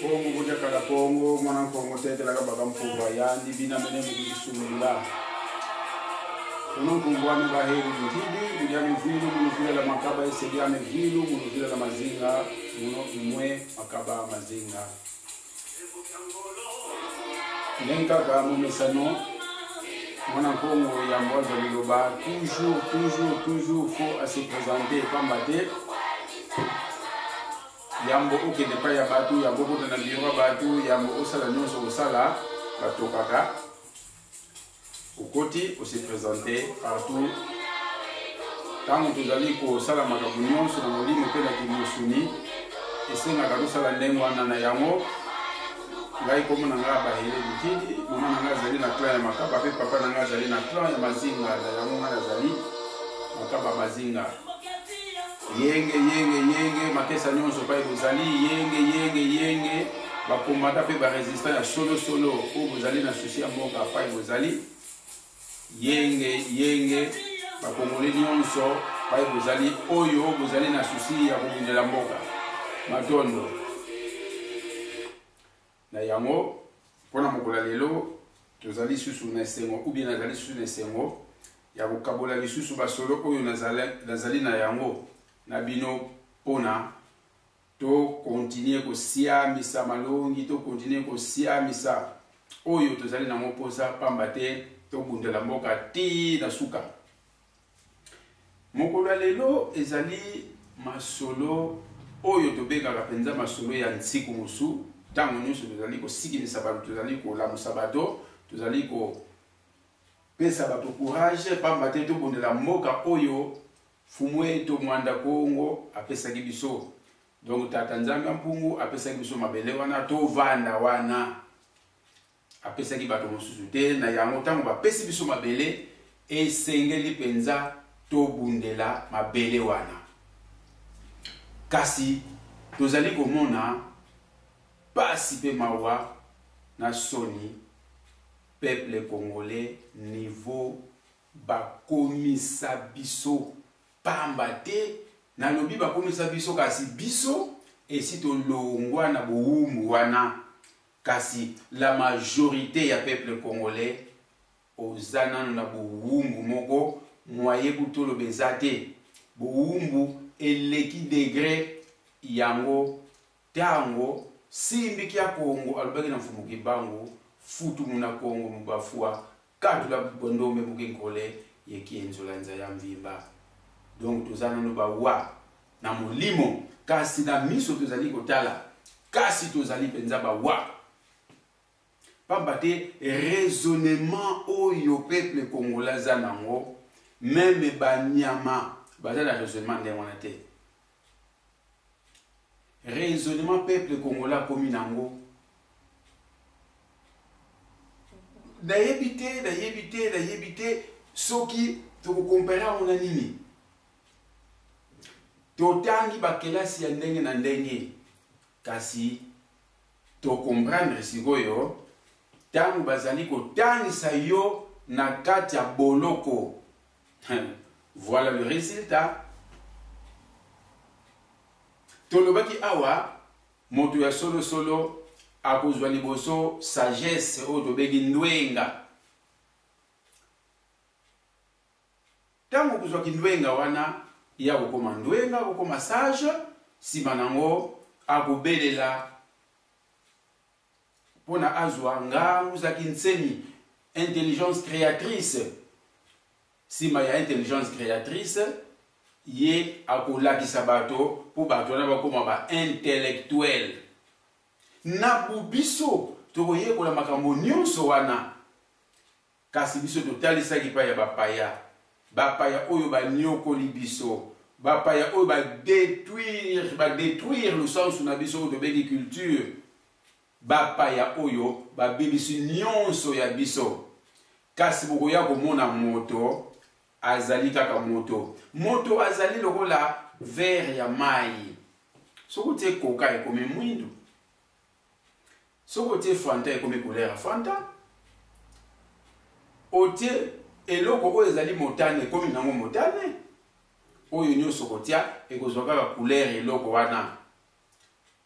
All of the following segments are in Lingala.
Kongo kujakala Kongo mwana Kongo tetelaka bakampuva yandi bina mene mukujisungula uno nkungu ame baheri ntidi mulyame vilu munuvila la makaba eseliame vilu munuvila la mazinga muno mwe makaba mazinga ndenkaka momesano mwana nkongo ya mbwaza liloba toujours toujours toujours faut ase présenter pamba te yambo okende epai ya bato yambo okota na biro ya bato yambo osala nyonso osala batokaka okoti ose presente partout ntango tozali kosala makambo nyonso na molimo mpe na kimosuni esengaka tosala ndenge wana na yango ngai nkombo na ngai bahele likidi mama na ngai azali na clan ya makaba mpe papa na ngai azali na clan ya mazinga na yango ngai nazali makaba mazinga Yenge yenge yenge makesa nyonso pai bozali yenge yenge yenge bakombata mpe baresistant ya solo solo oyo bozali na susi ya mboka pai bozali yenge yenge bakongole nyonso pai bozali oyo bozali na susi ya kobundela mboka matondo Na yango, mpo na mokolo ya lelo, tozali lisusu na esengo, ou bien nazali lisusu na esengo ya kokabola lisusu basolo oyo nazali na yango na bino mpo na to continuer kosiamisa malongi, to continuer kosiamisa oyo tozali nango mposa, pamba te tobundela mboka tii na suka. Mokolo ya lelo ezali masolo oyo tobengaka mpenza masolo ya nsiku mosu. Ntango nyonso tozali kosikimisa bato, tozali kolamusa bato, tozali kopesa bato courage, pamba te tobundela mboka oyo Fumu Eto Mwanda Kongo apesaki biso. Donc Tata Nzambe ya Mpungu apesaki biso mabele wana, tovanda wana. Apesaki bato mosusu te. Na yango, ntango bapesi biso mabele, esengeli mpenza tobundela mabele wana. Kasi tozali komona pasi mpe mawa na soni, peuple congolais niveau bakomisa biso pamba te nalobi bakomisa biso, kasi biso esi tolongwa na bowumbu wana. Kasi la majorite ya peuple congolais oza nanu na bowumbu moko moyen kutu toloba eza te bowumbu eleki degre yango tango simbi kia kongo alobaki na mfumu kimbangu futu muna kongo mubafua katula bwandombe mukinkole ye kienzola nza ya mvimba donc toza nanu ba wa na molimo kasi na miso tozali kotala kasi tozali mpenza bawa pamba te raisonnement oyo peuple congolais aza nango meme banyama baza na raisonnement ndenge wana te raisonnement peuple congolais akomi nango nayebi te nayebi te nayebi te soki tokokompare yango na nini Totangi ba kelasi ya ndenge na ndenge kasi to comprendre sikoyo tango bazali kotangisa yo na kati ya boloko voilà le resultat. Tolobaki awa moto ya solo solo akozwa liboso sagesse oyo tobengi ndwenga. Tango okozwa kindwenga wana, ye akokoma ndwenga, akokoma sage, sima nango akobelela pona azwa ngangu za kinsemi, intelligence creatrice. Sima ya intelligence creatrice, Ye akolakisa bato mpo bato wana bakoma ba intellectuel. Na biso tokoyekola makambo nyonso wana, kasi biso totalisaki epai ya bapaya, bapaya oyo banyokoli biso, bapaya oyo ba detruire, ba detruire lusansu na biso oyo tobengi culture, bapaya oyo babebisi nyonso ya biso. Kasi bokoya komona moto azali kaka moto. Moto azali lokola verre ya mayi. Soki otie coca ekomi mwindu. Soki otie Fanta ekomi couleur ya Fanta. Otie eloko oyo ezali motane ekomi nango motane. Oyo nyonso okotia ekozwa kaka couleur eloko wana.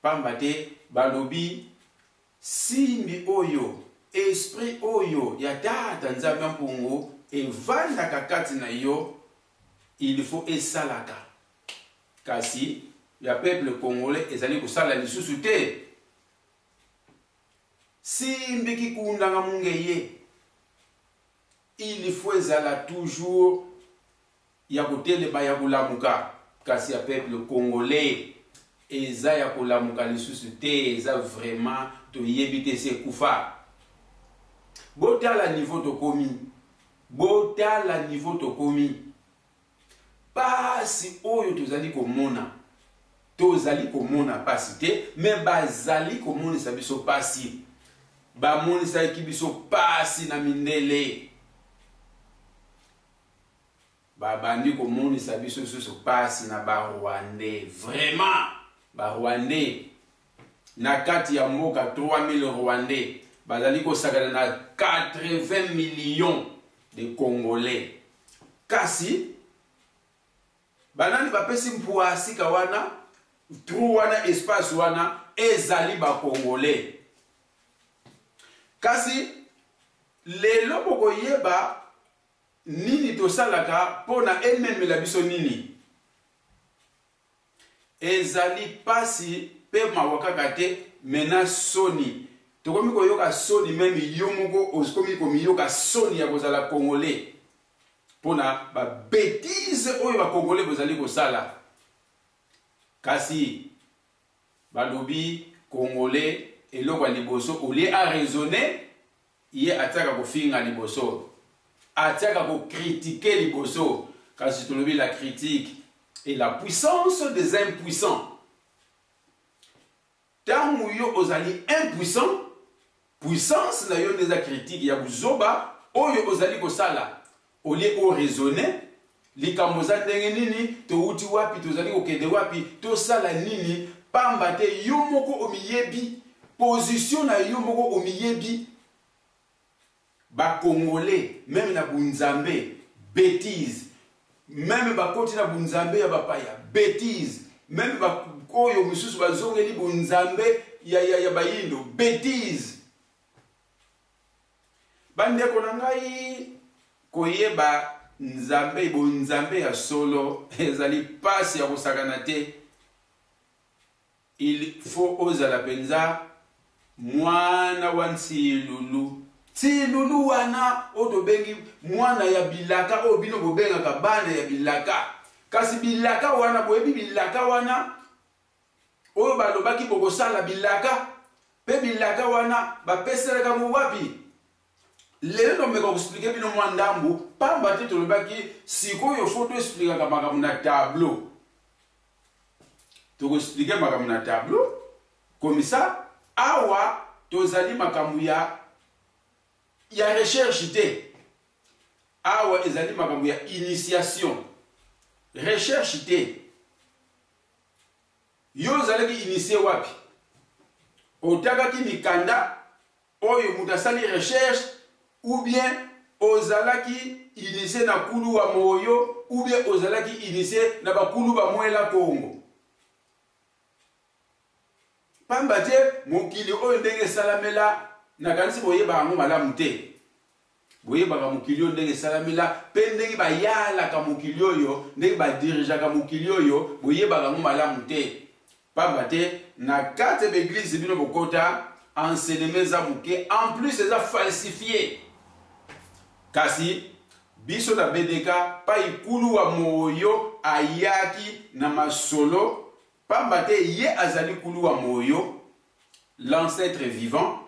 Pamba te balobi simbi oyo, esprit oyo ya Tata Nzambe Mpungu evandaka kati na yo, il faut esalaka. Kasi ya peuple congolais ezali kosala lisusu te. Simbi kikundanga mungeye, il faut ezala toujours ya kotelema ya kolamuka, kasi ya peuple congolais eza ya kolamuka lisusu te, eza vraiment toyebi te se kufa. Botala niveau tokomi, botala niveau tokomi, pasi oyo tozali komona, tozali komona pasi te, me bazali komonisa biso pasi. Bamonisaki biso pasi na mindele, babandi komonisa biso lisusu pasi na ba Rwandais. Vraiment ba Rwandais na kati ya mboka, 3000 Rwandais bazali kosakana na 80 millions de Congolais. Kasi banani bapesi mpua sika wana, trou wana, espace wana ezali ba Congolais. Kasi lelo bokoyeba nini tosalaka mpo na ememela biso nini. Ezali pasi pe mawa kaka te, mais na soni. Tokomi koyoka soni, meme yo moko okomi komiyoka soni ya kozala Congolais pona ba betises oyo ba Congolais bozali kosala. Kasi balobi Congolais eloko ya liboso au lieu a raisonner, ye atiaka kofinga liboso, atiaka ko critiquer liboso. Kasi tolobi la critique est la puissance des impuissants. Tango yo ozali impuissant, puissance na yo nde eza critique ya buzoba oyo ozali kosala. Au lieu o raisonner likambo eza ndenge nini, towuti wapi, tozali kokende wapi, tosala nini, pamba te yo moko omiyebi, position na yo moko omiyebi. Ba Congolais meme na bunzambe betise, meme bakoti na bunzambe ya bapaya betise, meme ba oyo misusu bazongeli bunzambe ya, ya, ya bayindo betise. Bandeko na ngai, koyeba Nzambe, bonzambe ya solo ezali pasi ya kosakana te. Il faut ozala penza mwana wa Nsilulu. Nsilulu wana oyo tobengi mwana ya bilaka, oyo bino bobengaka bana ya bilaka. Kasi bilaka wana, boyebi bilaka wana oyo balobaki bokosala bilaka, pe bilaka wana bapeselaka yango wapi? Lelo tomeka koexplike bino mwa ndambu, pamba te tolobaki sikoyo fo toexplikaka makambo na tableau. Tokoexplike makambo na tableau komisa awa tozali makambo ya ya recherche te. Awa ezali makambo ya initiation, recherche te. Yo ozalaki initie wapi? Otakaki mikanda oyo moto asali recherche ou bien ozalaki initie na kulu wa moyo ou bien ozalaki initie na bakulu ba mwela Kongo? Pamba te mokili oyo ndenge esalamela, nakanisi boyebaka yango malamu te. Boyebaka mokili oyo ndenge esalamela pe ndenge bayalaka mokili oyo, ndenge badirijaka mokili oyo, boyebaka yango malamu te. Pamba te na kati ya ba eglise bino bokota, enseignement eza moke, en plus eza falsifie. Kasi. Biso na BDK pai kulu wa moyo ayaki na masolo pamba te ye azali kulu wa moyo, l'ancêtre vivant,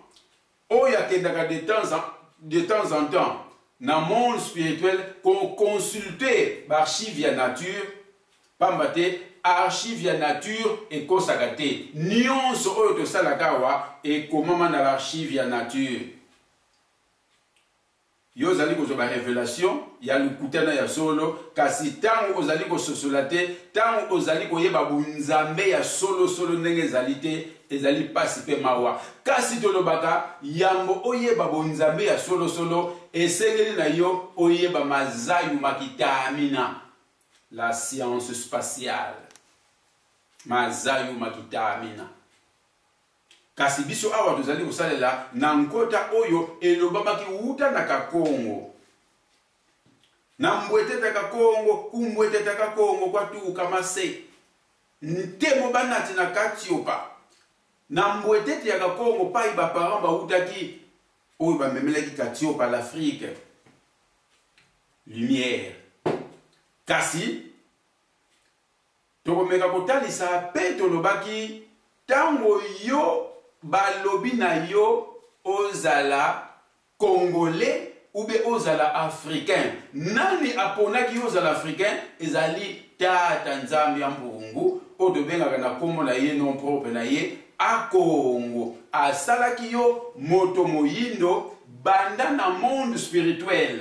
oyo akendaka de temps en, de temps en temps na monde spirituel ko consulter ba archives ya nature pamba te archive ya nature ekosaka te. Nionso oyo tosalaka awa ekomama na ba archives ya nature. Yo ozali kozwa ba revelation ya lokuta na ya solo, kasi ntango ozali kososola te, ntango ozali koyeba bunzambe ya solo solo ndenge ezali te, ezali mpasi mpe mawa. Kasi tolobaka, yambo oyeba bonzambe ya solo solo, esengeli na yo oyeba mazayu makitamina, la science spatiale. Mazayu makitamina. Kasi biso awa tozali kosalela na nkota oyo elobamaki wuta na Kakongo. Na mbweteta Kakongo, kumbweteta Kakongo kwatuka mase. Ntemo banati na Katiopa. Na mbwetete ya Kakongo pai ba parents bawutaki oyo bamemelaki Katiopa l'Afrique. Lumière. Kasi Tokomeka kotalisa pe tolobaki tango yo balobi na yo ozala congolais ou bien ozala africain nani aponaki yo ozala africain ezali tata nzambe ya mpungu oyo tobengaka na kombo na ye nom propre na ye akongo asalaki yo moto moyindo banda na monde spirituel.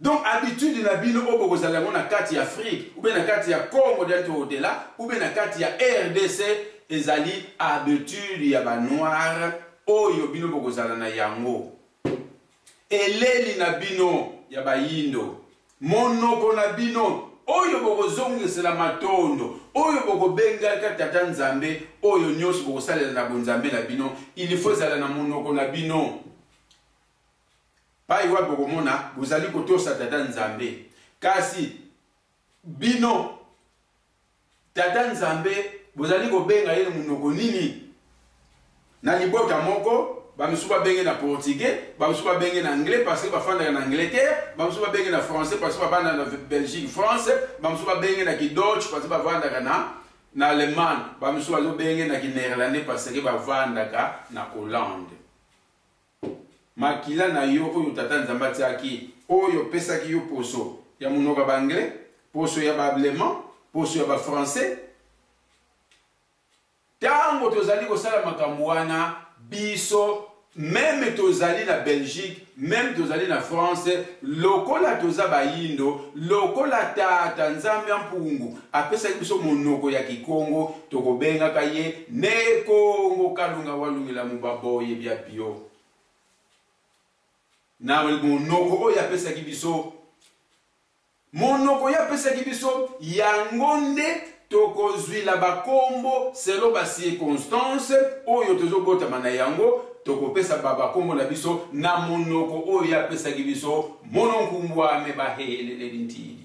Donc habitude na bino oyo bokozala yango na kati ya Afrique ou bien na kati ya Congo dia Ntotela ou bien na kati ya RDC ezali habitude ya ba noir oyo bino bokozala na yango. Eleli na bino ya bayindo, monoko na bino oyo bokozongisela matondo, oyo bokobengaka Tata Nzambe, oyo nyonso bokosalela na bonzambe na bino, il faut ezala na monoko na bino. Pai wapi bokomona bozali kotosa Tata Nzambe? Kasi bino Tata Nzambe bozali kobenga ye na monoko nini? Na libota moko bamisusu babenge na portugais, bamisusu babenge na anglais parce que bafandaka na Angleterre, bamisusu babenge na français parce que bavanda na Belgique France, bamisusu babenge na kidutch parce que bavandaka na na Allemagne, bamisusu bazobenge na kinéerlandais parce que bavandaka na Hollande. Makila na yo oyo Tata Nzambe atiaki, oyo opesaki yo poso ya monoko ya ba anglais, poso ya ba allemand, poso ya ba français. Tango tozali kosala makambo wana, biso meme tozali na Belgique, meme tozali na France, lokola toza bayindo, lokola Tata Nzambe ya Mpungu apesaki biso monoko ya Kikongo, tokobengaka ye Ne Kongo Kalunga Walungila Mubaboye bia bio. Na monoko oyo apesaki biso, monoko oyo apesaki biso, yango nde tokozwila bakombo selon ba circonstances oyo tozobotama na yango, tokopesa ba bakombo na biso na monoko oyo ye apesaki biso, mononkumbwame baheleleli ntidi.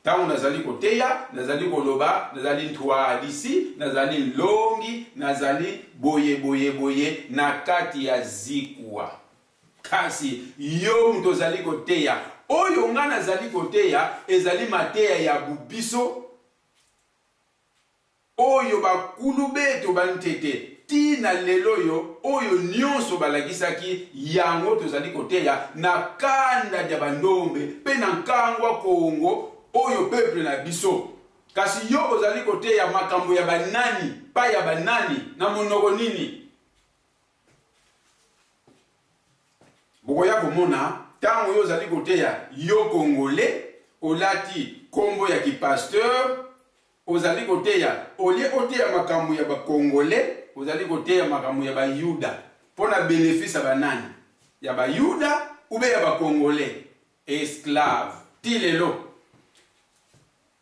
Ntango nazali koteya, nazali koloba, nazali ntwalisi, nazali nlongi, nazali boye boye boye na kati ya zikuwa. Kasi yo moto ozali koteya, oyo ngai nazali koteya ezali mateya ya bubiso Oyo bakulu beto ba ntete tii na lel'oyo, oyo nionso balakisaki, yango tozali koteya na kanda dia bandombe pe na nkangwa Kongo oyo peuple na biso. Kasi yo ozali koteya makambo ya ba nani, pa ya ba nani, na monoko nini? Bokoya komona tango yo ozali koteya, yo Congolais olati kombo ya ki pasteur, Ozali koteya au lieu oteya makambo ya ba congolais ozali koteya makambo ya ba yuda pona benefice ya ba nani? Ya ba yuda ou bien ya ba congolais? Esclave ti lelo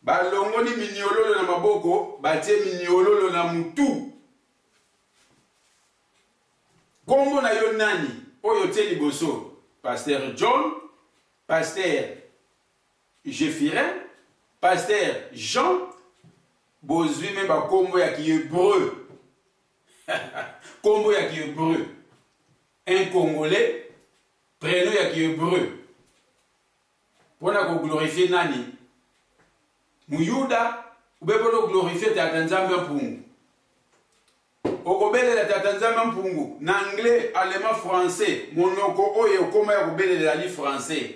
balongoli miniololo na maboko batie miniololo na mutu. Kombo na yo nani oyo otie liboso? Pasteur John, Pasteur Jephirin, Pasteur Jean, bozui meme ba kombo ya ki hebreu. Kombo ya ki hebreu. Un Congolais, prénom ya kihebreu mpo na koglorifie nani? Muyuda ube mpo na koglorifie Tata Nzambe Mpungu. Okobelela Tata Nzambe Mpungu na anglais, allemand, français, monoko oyo ekoma ya kobelela ezali français.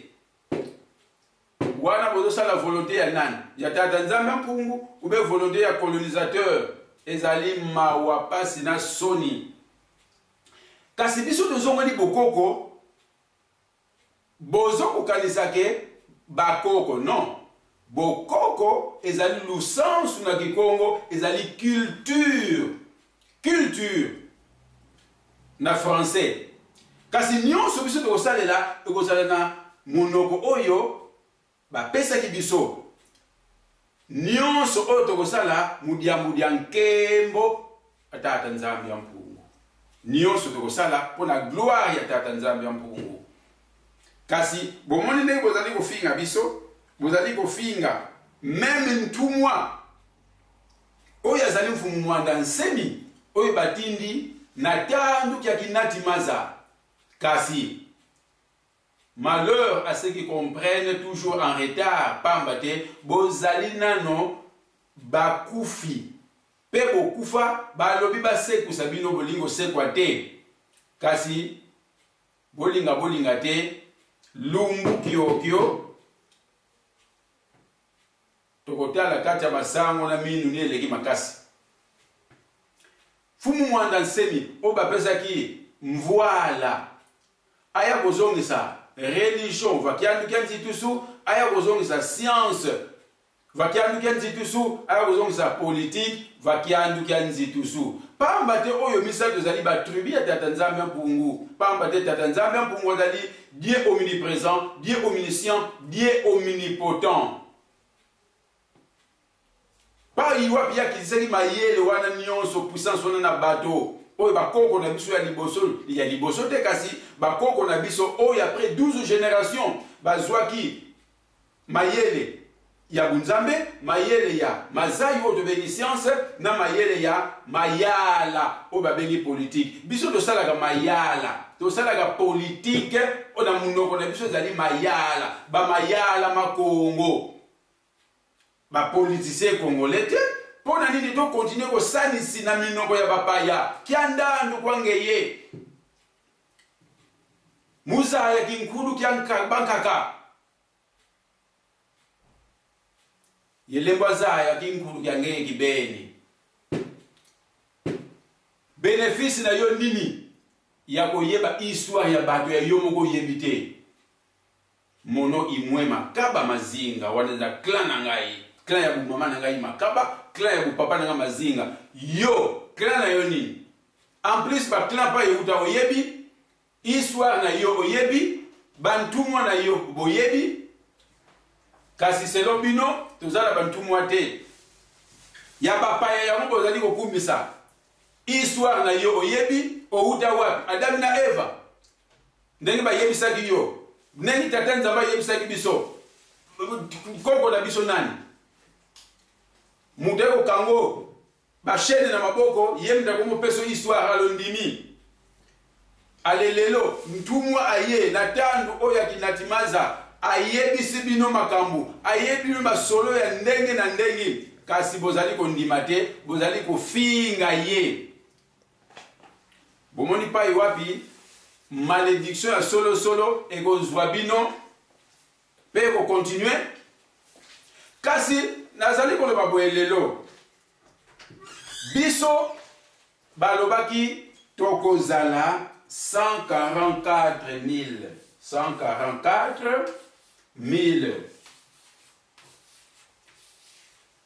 Wana bozosala volonte ya nani? Ya Tata Nzambe Mpungu ube volonte ya colonisateur? Ezali mawa, pasi na soni. Kasi biso tozongeli bokoko, bozo kokanisa ke bakoko non. Bokoko ezali lusansu na kikongo, ezali culture. Culture na français. Kasi nyonso biso tokosalela ekozala na monoko oyo bapesaki biso. Nyonso oyo tokosala mudiamudia nkembo ya Tata Nzambe ya Mpungu. Nyonso tokosala mpo na gloire ya Tata Nzambe ya Mpungu. Kasi bomoni ndenge bozali kofinga biso, bozali kofinga meme ntumwa oyo azali Mfumu Mwanda Nsemi oyo batindi na tandu ya Kinati Maza. Kasi malheur à ceux qui comprennent toujours en retard, pamba te bozali nano bakufi pe bokufa, balobi basekusa bino, bolingi kosekwa te. Kasi bolinga bolinga te, lumbu kiokio tokotala kati ya masango na minu ni eleki makasi. Mfumu Mwanda Nsemi oyo bapesaki mvuala aya kozongisa religion vakiandu kia nzitusu, aya kozongisa science vakiandu kia nzitusu, aya kozongisa politique vakiandu kia nzitusu. Pamba te oyo misato ezali ba tribu ya Tata Nzambe Mpungu. Pamba te Tata Nzambe Mpungu azali Dieu omniprésent, Dieu omniscient, Dieu omnipotent. Pai wapi yakitisaki mayele wana nyonso, puissance wana na bato oyo bakoko na biso ya liboso, ya liboso te, kasi bakoko na biso oyo après 12 générations bazwaki mayele ya bunzambe, mayele ya mazai oyo tobengi science, na mayele ya mayala oyo babengi politique. Biso tosalaka mayala, tosalaka politique oyo na monoko na biso ezali mayala, ba mayala makongo. Ba politiciens congolais te, mpo na nini to continuer kosalisi na minoko ya bapaya? Kia ndandu kwa ngeye muzaya kinkulu kia bankaka yelembo azaya kinkulu kia ngeye kibeni. Bénéfice na yo nini ya koyeba histoire ya bato ya yo moko oyebi te? Mono imwe makaba mazinga wana eza clan na ngai, clan ya bumama na ngai makaba, clan ya bupapa na ngai mazinga. Yo clan na yo nini? En plus ba clan pa euta oyebi histoire na yo, oyebi bantumwa na yo boyebi, kasi selon bino toza na bantumwa te ya bapaya yango bozali kokumisa. Histoire na yo oyebi, outa wapi? Adam na Eva ndenge bayebisaki yo, ndenge Tata Nzambe ayebisaki biso, koko na biso nani moto akokango bashene na maboko, ye moto akomopesa histoire alondimi. Ale lelo ntumwa aye na tandu oyo ya Kinatimaza ayebisi bino makambo, ayebi bino masolo ya ndenge na ndenge, kasi bozali kondima te, bozali kofinga ye. Bomoni pai wapi malédiction ya solo solo ekozwa bino pe ekokontinue. Kasi nazali koloba boye lelo, biso balobaki tokozala 144 000, 144 000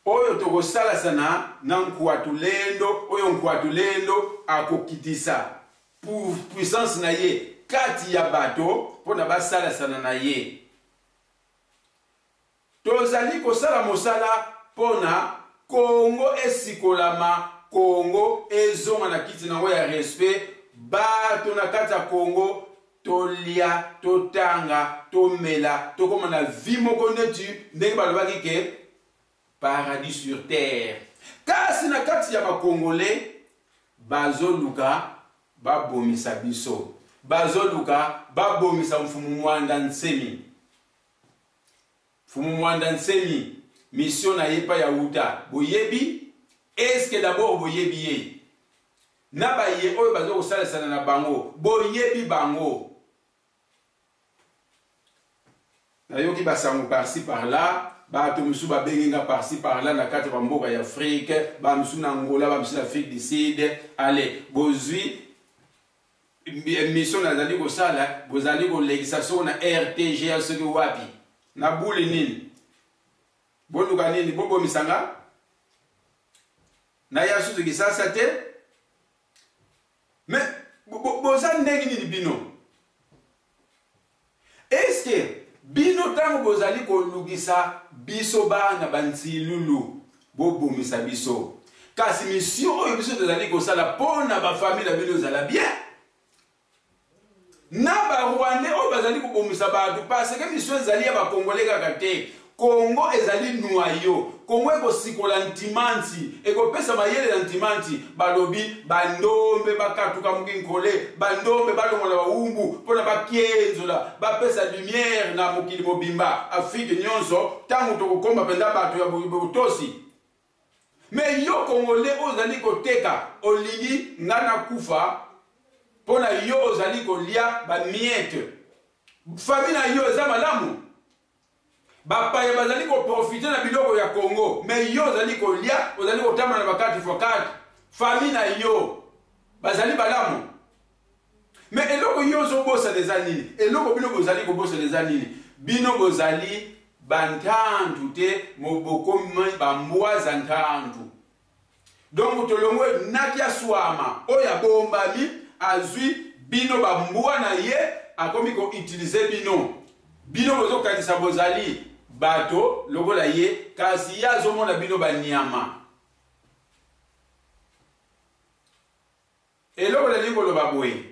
oyo tokosalasana na Nkwatulendo, oyo Nkwatulendo akokitisa puissance na ye kati ya bato mpo na basalasana na ye. Tozali kosala mosala mpo na Kongo esikolama, Kongo ezonga na kiti nango ya respect, bato na kati ya Kongo tolia, totanga, tomela, tokoma na vie moko neti ndenge balobaki ke paradis sur terre. Kasi na kati ya ba Congolais bazoluka babomisa biso. Bazoluka babomisa Mfumu Mwanda Nsemi. Mfumu Mwanda Nsemi, mission na ye epai awuta, boyebi? Est-ce que d'abord boyebi ye? Na baye oyo bazo kosalesana na bango, boyebi bango? Nayoki basango par-ci par-là, bato mosusu babengi nga par-ci par-là na kati ya bamboka ya Afrique, ba mosusu na Angola, ba mosusu na Afrique du Sud. Allez, bozwi emission nazali kosala, bozali kolekisa soko na RTGA soki wapi. Na bule nini? Boluka nini? Bobomisa nga? Naya susu Kisasa te? Mais boza ndenge nini bino? Est-ce que bino tango bozali kolukisa biso bana ba Nsilulu bobomisa biso? Kasi mission oyo biso tozali kosala pona ba famille na bino ezala bien? Na ba Rwandais oyo bazali kobomisa bato parce que mission ezali ya ba Congolais kaka te. Congo ezali noyau. Congo ekosikola ntimanti, ekopesa mayele na ntimanti. Balobi bandombe bakatuka mukinkole, bandombe balongola bawumbu mpona bakienzola, bapesa lumière na mokili mobimba, Afrique nyonso, ntango tokokoma mpenza bato ya botosi. Mais yo congolais oyo ozali koteka olingi nga nakufa pona yo ozali kolia ba miettes famille na yo eza malamu bapaya bazali koprofite na biloko ya Congo mais yo ozali kolia ozali kotambola na ba 4 x 4 famille na yo bazali balamu mais eloko yo ozobosana eza nini eloko bino bozali kobosana eza nini bino bozali bantantu te mobokomi bambwa za ntantu donc tolongwe nakia swama oyo abombami azwi bino bambwa na ye akomi koutilize bino bino bozokanisa bozali bato lokola ye kasi ye azomona bino banyama Eloko nalingi koloba boye,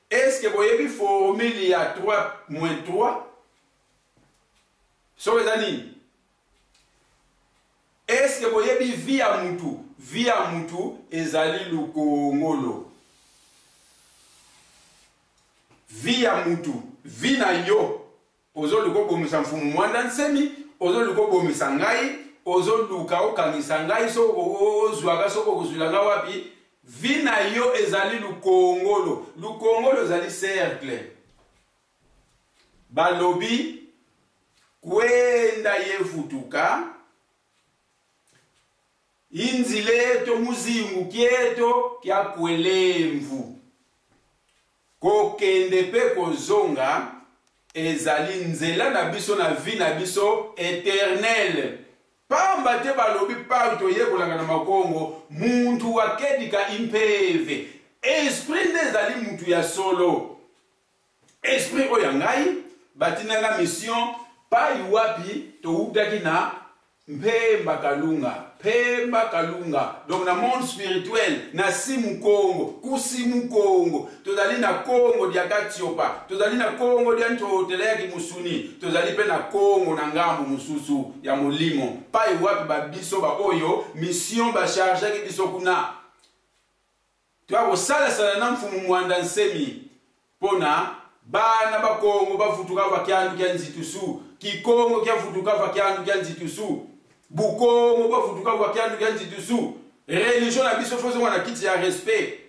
est ce que boyebi formule ya 3 moins 3 soki eza nini? Est ce que boyebi vie ya mutu? Vie ya mutu ezali lukongolo. Vie ya mutu, vie na yo Ozoluka obomisa Mfumu Muanda Nsemi, ozoluka obomisa ngai, ozoluka okangisa ngai, soki ozuaka soki okozuila ngai wapi? Vie na yo ezali lukongolo, lukongolo ezali cercle. Balobi kwenda yefutuka inzileto muzingu kieto kya kwelemvu. Kokende pe kozonga ezali nzela na biso na vie na biso eternel. Pamba te balobi payi toyekolaka na makongo muntu akedika impeve. Esprit nde ezali mutu ya solo. Esprit oyo ya ngai batinda nga mission payi wapi towutaki na Mpemba Kalunga, Pemba Kalunga, donc na monde spirituel, na Simu Kongo, Kusimu Kongo, tozali na Kongo dia Katiopa, tozali na Kongo dia Ntotela ya Kimusuni, tozali pe na Kongo na ngambo mosusu ya molimo, payi wapi ba biso ba oyo mission ba chargeaki biso kuna. Toya kosalasala na Mfumu Muanda Nsemi mpo na bana ba Kongo bavutuka va kiandu kia nzitusu, Kikongo kia vutuka va kiandu kia nzitusu, Bukongo bavutuka va kiandu kia nzitusu. Religion na biso faut ezonga na kiti ya respect.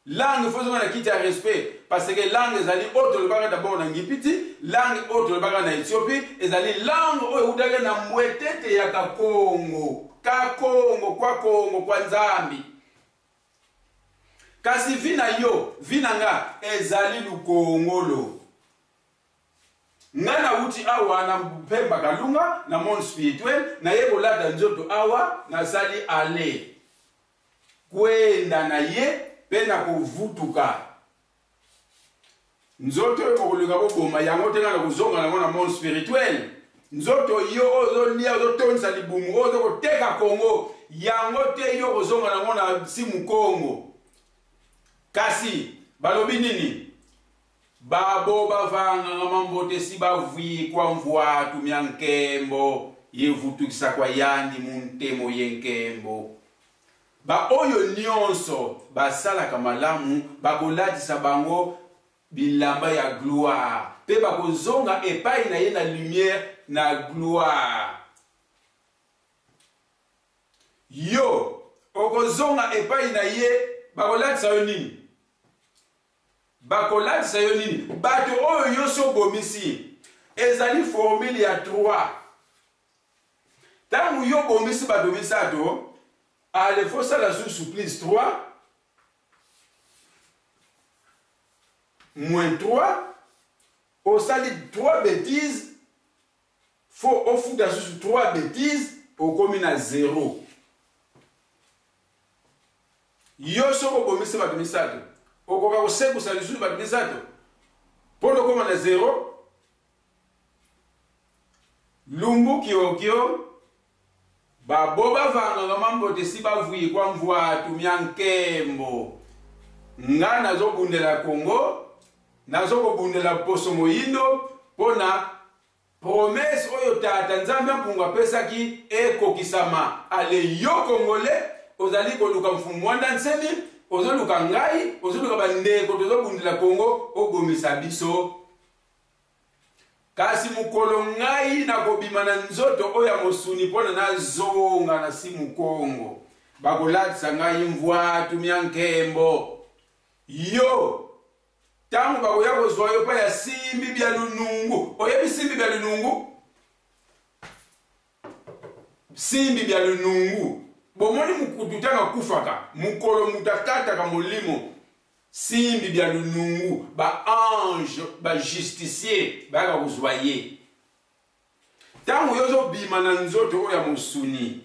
Langue faut ezonga na kiti ya respect parce que langue ezali oyo tolobaka d'abord na Ngipiti, langue oyo tolobaka na Ethiopie ezali langue oyo eutaki na mbwetete ya Kakongo, Kakongo kwa Kongo kwa Nzambi. Kasi vie na yo, vie na nga ezali lukongolo. Nga nawuti awa na Mpemba Kalunga na monde spirituel, naye kolata nzoto awa, nasali aller kwenda na ye pe na kovutuka. Nzoto oyo bokoluka boboma yango te, nga nakozonga nango na monde spirituel. Nzoto yo oyo ozolia, ozotondisa libumu, oyo ozokoteka Congo, yango te yo okozonga nango na simu Congo. Kasi balobi nini? Babo bavanganga mambote si bavwikwa mvwatu mya nkembo yevutukisa kwa yandi mu ntemo ye nkembo. Ba oyo nionso basalaka malamu bakolatisa bango bilamba ya gloire mpe bakozonga epai na ye na lumière na gloire. Yo okozonga epai na ye, bakolatisa yo nini? Bakolatisa yo nini? Bato oyo yo so obomisi, ezali formule ya 3. Ntango yo obomisi bato misato, ale fosala susu plus 3 moins 3, osali 3 bêtises, faut ofuta susu 3 bêtises, okomi na 0. Yo soki obomisi bato misato, okoka kosekusa lisusu bato misato mpo na okoma na 0? Lumbu kiokio babo bavangaka mambote si bavuikwa mvuatu mya nkembo. Nga nazobundela Congo, nazokobundela poso moyindo mpo na promesse oyo Tata Nzambe Mpungu apesaki ekokisama. Ale yo Congolais ozali koluka Mfumu Mwanda Nsemi, ozoluka ngai, ozoluka bandeko tozobundela Congo, obomisa biso. Kasi mokolo ngai nakobima na nzoto oyo ya mosuni mpo na nazonga na simu Kongo, bakolatisa ngai mvwatu mya nkembo. Yo Tango bakoya kozwa yo epai ya simbi bya lunungu. Oyebi simbi bya lunungu? Simbi bya lunungu. Bomoni mukutu ntango akufaka, mokolo moto akataka molimo, simbi bya lunungu, ba ange, ba justicier bayaka kozwa ye. Ntango yo ozobima na nzoto oyo ya mosuni,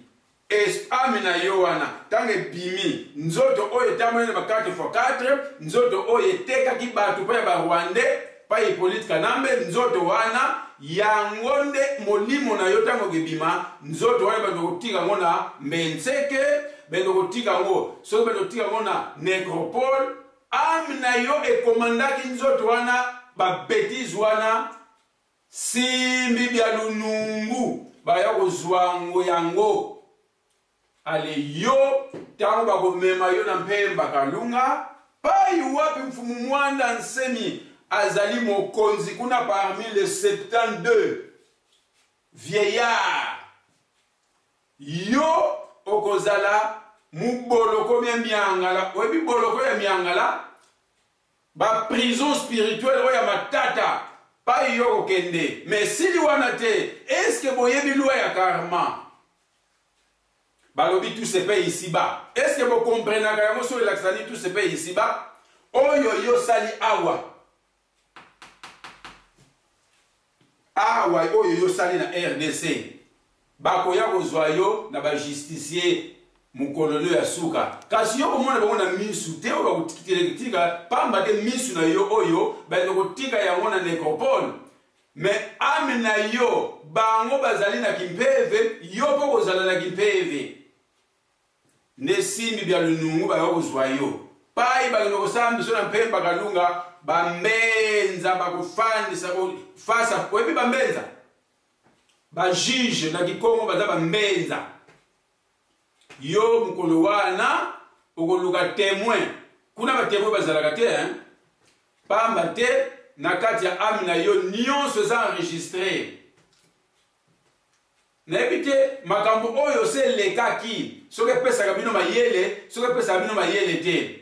ame na yo wana ntango ebimi, nzoto oyo etamboli na ba 4x4, nzoto oyo etekaki bato mpo ya ba Rwandais, pa Hippolyte Kanambe, nzoto wana yango nde molimo na yo ntango ekebima, nzoto wana bando kotika yango na Mbenseke, bando kotika yango soki bando kotika yango na necropole, ame na yo ekomandaki nzoto wana ba betises wana. Simbi bya lunungu baya kozwa ngo yango. Ale yo tango bakomema yo na Mpemba Kalunga pai wapi Mfumu Mwanda Nsemi azali mokonzi kuna parmi les 72 vieillards yo okozala muboloko mya miangala. Oyebi boloko ya miangala? Ba prison spirituelle oyo ya matata pai yo okokende mais esili wana te. Est ce que boyebi loi ya karma? Balobi tout se paye ici bas. Est ce que bo comprenaka yango soki elakisa nini tout se paye ici bas? Oyo yo sali awa Awa oyo yo osali na rdc bakoya kozwa yo na ba justicier mokolo no ya suka, kasi yo okomona bango na misu te oyo bakotika pamba te misu na yo oyo bayende kotika yango na necropole, mais ame na yo bango bazali na kimpeve, yo mpo kozala na kimpeve. Nde simbi bya lunungu baya kozwa yo pai bakende kosala biso na mpemba kalunga bambenza bakofandisa fasa. Oyebi bambenza ba juge na kikongo baza bambenza. Yo mokolo wana okoluka temoin kuna, ba temoin bazalaka te hein? Pamba te na kati ya ame na yo nyonso eza enregistre. Nayebi te makambo oyo se elekaki soki epesaka bino mayele, soki epesaka bino mayele te.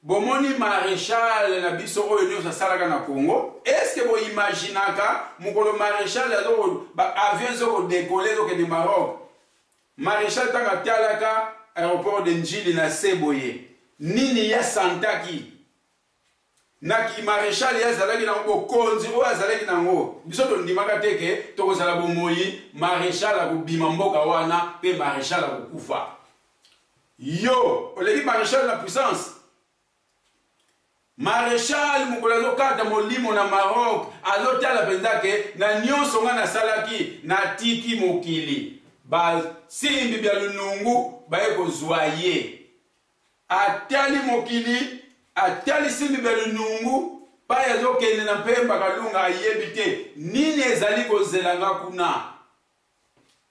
Bomoni marechal na biso oyo nyonso asalaka na Congo, est-ce que boimaginaka mokolo marechal azo ba avion ezo kodekole ezokende Maroc, marechal ntango atalaka aéroport de Ndjili na se boye, nini ye asantaki? Na ki marechal ye azalaki nango, bokonzi oyo azalaki nango, biso tondimaka te ke tokozala bomoyi marechal akobima mboka wana pe marechal akokufa. Yo oleki marechal na puissance? Marechal mokolo azokata molimo na Maroc azotala penza ke na nionso nga nasalaki natiki mokili, basimbi bya lunungu baye kozua ye. Atali mokili, atali simbi bya lunungu, pai azokende na Mpemba Kalunga ayebi te nini ezali kozela nga kuna.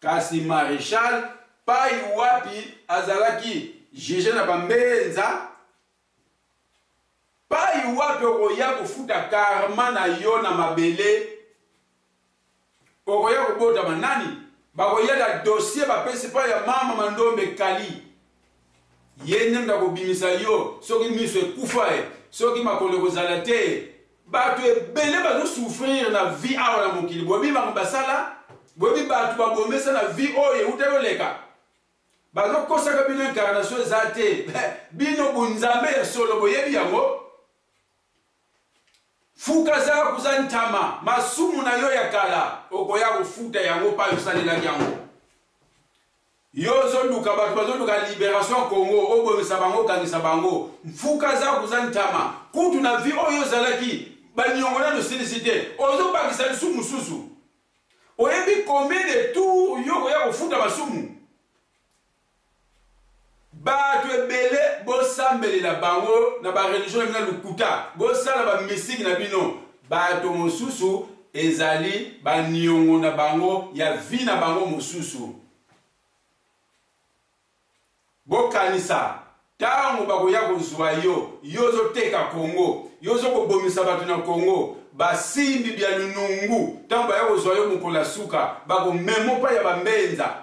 Kasi Marechal pai wapi azalaki juge na ba mbenza. Pai wapi okoya kofuta karma na yo na mabele? Okoya kobotama nani? Bakoya na dossier bapesi pai ya mama Mandombe Kali. Ye nde moto akobimisa yo soki miso ekufa e, soki makolo ekozala te. Bato ebele bazo souffrir na vie awa na mokili. Boyebi bango basala? Boyebi bato babomesa na vie oyo euta yoleka? Bazokosaka bino incarnation eza te. Bino bunzambe ya solo boyebi yango? Fuka zaka kuza ntama masumu na yo ya kala okoya kofuta yango pai osalelaki yango. Yo ozoluka bato bazoluka liberation Congo obomisa bango okangisa bango mfuka za kuza ntama kutu na vie oyo ozalaki baniongo nano osilisi te ozobakisa lisumu mosusu oyebi combien de tour yo okoya kofuta masumu bato ebele bosambelela bango na bareligion na bino lokuta bosala bamistike na bino bato mosusu ezali baniongo na bango ya vi na bango mosusu Bokanisa tango bakoya kozua yo, yo ozoteka Congo, yo ozokobomisa bato na Congo, basimbi bia lunungu, tango baya kozua yo mokolo ya suka, bakomemo pa ya bambenza.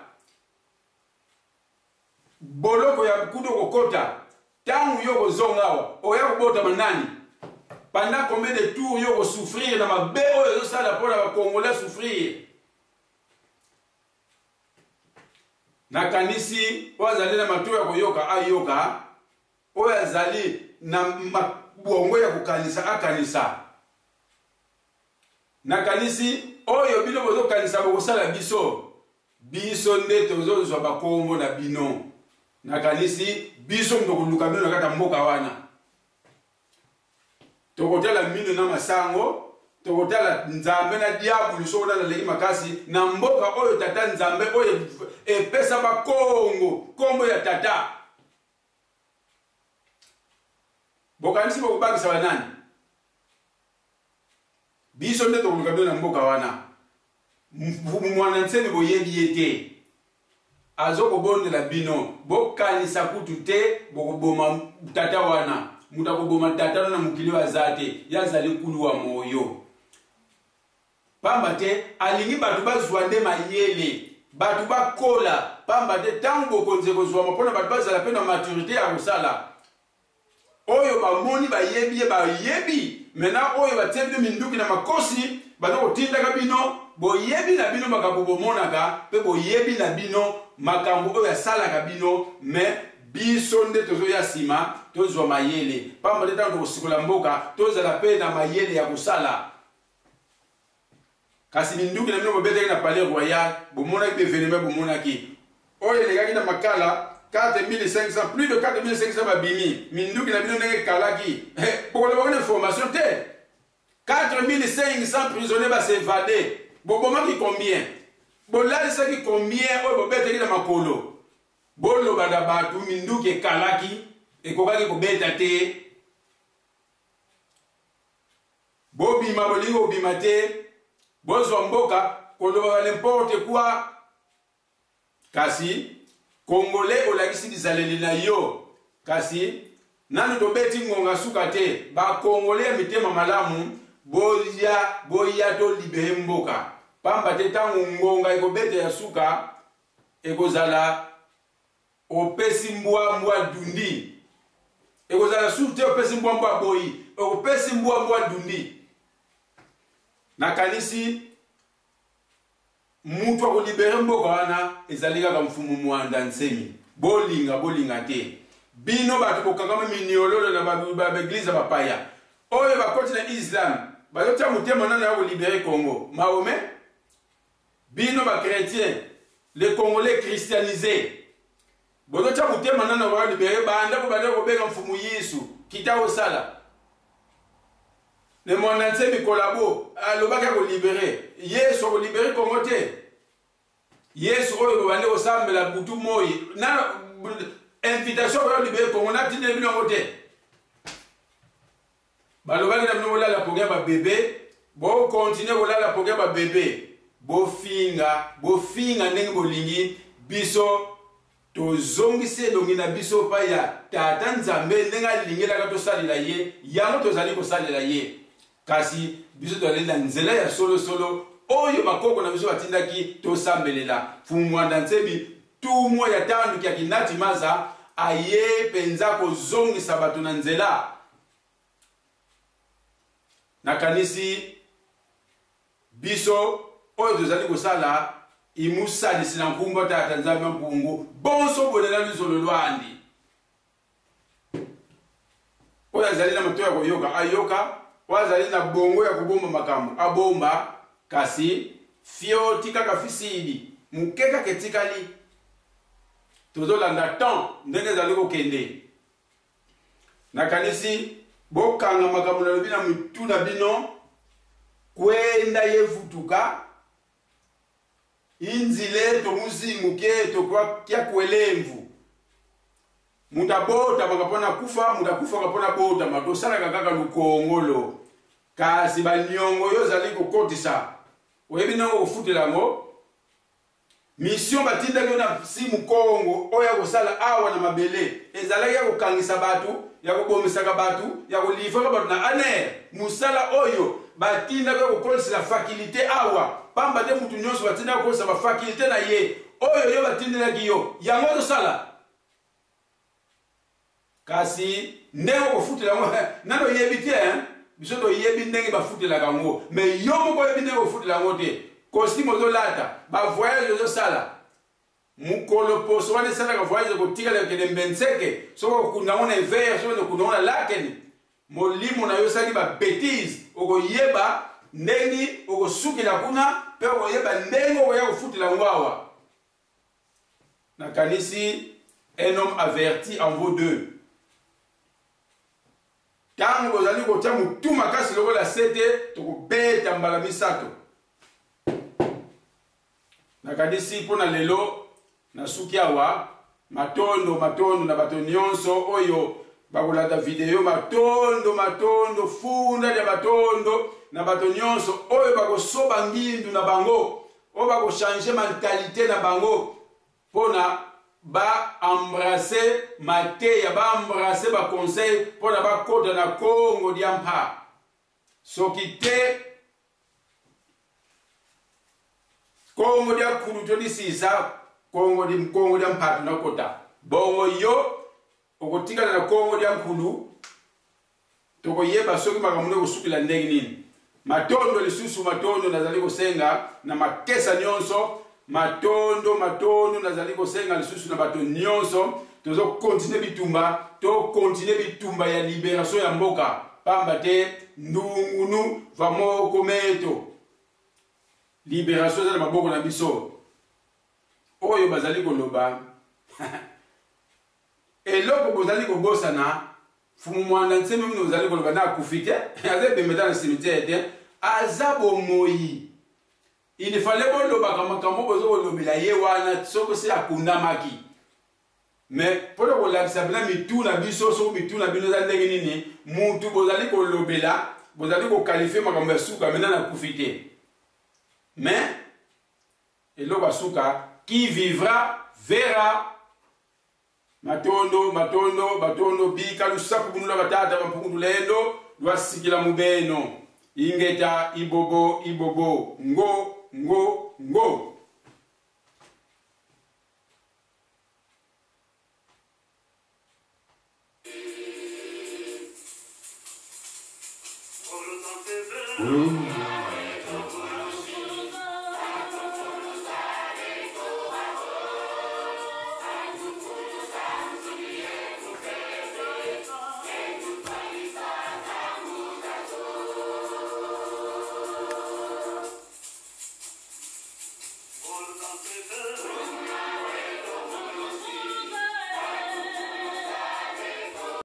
Boloko ya kutu okokota, tango yo okozonga awa, oya kobotama nani? Pendant combien de tours yo okosouffrir na mabe oyo ozosala mpo na ba Congolais souffrir? Nakanisi oyo azali na matoi ya koyoka ayoka, oyo azali na bongo ya kokanisa akanisa. Nakanisi oyo bino bozokanisa bokosala biso, biso nde tozozwa bakombo na bino. Nakanisi biso moto koluka bino na kati ya mboka wana. Tokotala mino na masango, tokotala Nzambe na diabulu soko nani aleki makasi na mboka oyo tata Nzambe oyo epesa bakongo kombo ya tata. Bokanisi bokobangisa banani? Biso nde tokoluka bino na mboka wana. Mfumu Mwana Nsemi boyebi ye te. Azo kobondela bino. Bokanisa kutu te bokoboma tata wana. Moto akoboma tata wana na mokili oyo aza te. Ye azali kulu wa moyo. Pamba te alingi bato bazwa nde mayele. Bato bakola. Pamba te ntango bokonzi ekozwama mpo na bato bazala mpe na maturite ya kosala. Oyo bamoni bayebi ye bayebi maintenant oyo batie bino minduki na makosi baza kotindaka bino boyebi na bino makambo bomonaka mpe boyebi na bino makambo oyo asalaka bino mais biso nde tozoya nsima tozwa mayele pamba te ntango tokosikola mboka tozala mpe na mayele ya kosala Kasi minduki na bino bobetaki na palais royal, bomonaki ba evenement bomonaki. Oyo elekaki na Makala 4500, plus de 4500 babimi. Minduki na bino ndenge ekalaki. Eh, bokoloba wana information te. 4500 prisonniers ba s'evader. Bobomaki combien? Bolalisaki combien oyo bobetaki na makolo? Boloba na bato minduki ekalaki, ekokaki kobeta te. Bobima bolingi kobima te bozwa mboka koloba ba n'importe quoi kasi congolais olakisi bizaleli na yo kasi nanu tobeti ngonga suka te ba congolais ya mitema malamu boya boya to libere mboka pamba te ntango ngonga ekobeta ya suka ekozala Opesi mbwa mbwa adundi. Ekozala susu te opesi mbwa mbwa aboyi. Opesi mbwa mbwa adundi. Nakanisi mutu akolibere mboka wana ezali kaka mfumu Muanda Nsemi. Bolinga bolinga te. Bino bato bokangama miniololo na ba eglise ya bapaya oyo bakoti na islam bazotia motema nano ya kolibere Congo. Mahomet Bino ba chretiens, les congolais christianises, bozotia motema nano ba libere banda bobanda kobenga mfumu Yesu kita osala ne Mwanda Nsemi kolabo alobaki akolibere Yesu akolibere Congo te. Yesu oyo bobandi kosambela butu moi na invitation koya libere Congo natindeli bino yango te. Balobaki na bino bolala pongi ya ba bebe, bo continuer kolala pongi ya ba bebe. Bofinga, bofinga ndenge bolingi, biso. Tozongisi elongi na biso epai ya Tata Nzambe ndenge alingelaka tosalela ye, yango tozali kosalela ye. Kasi biso tozali na nzela ya solosolo oyo bakoko na biso batindaki tosambelela. Mfumu Muanda Nsemi, tumwa ya tandu kia Kinati Maza, aye penza kozongisa bato na nzela. Nakanisi Biso oyo tozali kosala imusalisi na nkumba Tata Nzambe Mpungu bonso bwene na luzolo lwandi. Oyo azali na matoi ya koyoka ayoka, oyo azali na bongo ya kobomba makambo abomba, kasi fioti kaka fisidi moke kaka etikali. Tozolanda temps ndenge ezali kokende. Nakanisi bokanga makambo nalobi na mitu na bino kwenda ye vutuka inzile tomuzingu ke tokya kwelemvu moto abotamaka mpo na kufa moto akufaka mpo na botama tosalaka kaka lukongolo kasi baniongo yo ozali kokotisa oyebi ndenge okofutela yango Mission batindaki yo na Simu Kongo oyo ya kosala awa na mabele ezalaki ya kokangisa bato, ya kobomisaka bato, ya kolivraka bato na ANR. Mosala oyo batindaki yo kokolisela faculite awa, pamba te mutu nionso batindaka kokolisa ba faculite na ye, oyo yo batindelaki yo, yango ozosala? Kasi ndenge okofutela yango nanu oyebi te hein? Biso toyebi ndenge bafutelaka yango mais yo moko oyebi ndenge okofutela yango te. Costume ozolata, ba voyage ozosala, mokolo poso wana esalaka voyage ekotikala kokende Mbenseke, soki okokunda yango na Evere, soki okokunda yango na Lakeni, molimo na yo osali ba betise, okoyeba ndenge okosukela kuna mpe okoyeba ndenge okoya kofutela yango awa. Nakanisi un homme averti en vaut deux. Tango bozali kotia mutu makasi lokola sete, tokobeta mbala misato. Nakanisi mpo na lelo nasuki awa. Matondo matondo na bato nyonso oyo bakolanda video. Matondo matondo funda lya matondo na bato nyonso oyo bakosoba ngindu na bango, oyo bako changer mentalite na bango pona ba embrasser mateya, ba embrasser ba conseil pona bakota na Kongo diampa. Soki te Kongo dia kulu to disisa Kongo di Kongo dia mpatu na kota bongo yo okotikala na Kongo dia nkulu. Tokoyeba soki makambo nde ekosukela ndenge nini. Matondo lisusu matondo nazali kosenga na makesa nionso, matondo matondo nazali kosenga lisusu na bato nionso. Tozo continuer bitumba, to continuer bitumba ya liberation ya mboka, pamba te ndungunu va moko meto. Liberation eza na maboko na biso. Oyo bazali koloba eloko bozali kobosana Mfumu Muanda Nsemi bino bozali koloba nde akufi te, aza ebembe te na cimetière te, aza bomoyi. Il fallait bolobaka makambo bozo kolobela ye wana soki se akundamaki. Mais mpo na kolakisa mpena mitu na biso soki mitu na bino eza ndenge nini, mutu bozali kolobela, bozali kokalifie makambo ya suka, mena nakufi te. Mais eloko ya suka, qui vivra verra. Matondo, matondo, batondo bika lusaku bunu lwa batata ba mpungu tulendo lwa sikila mu beno. Ingeta ibobo ibobo ngo ngo ngo.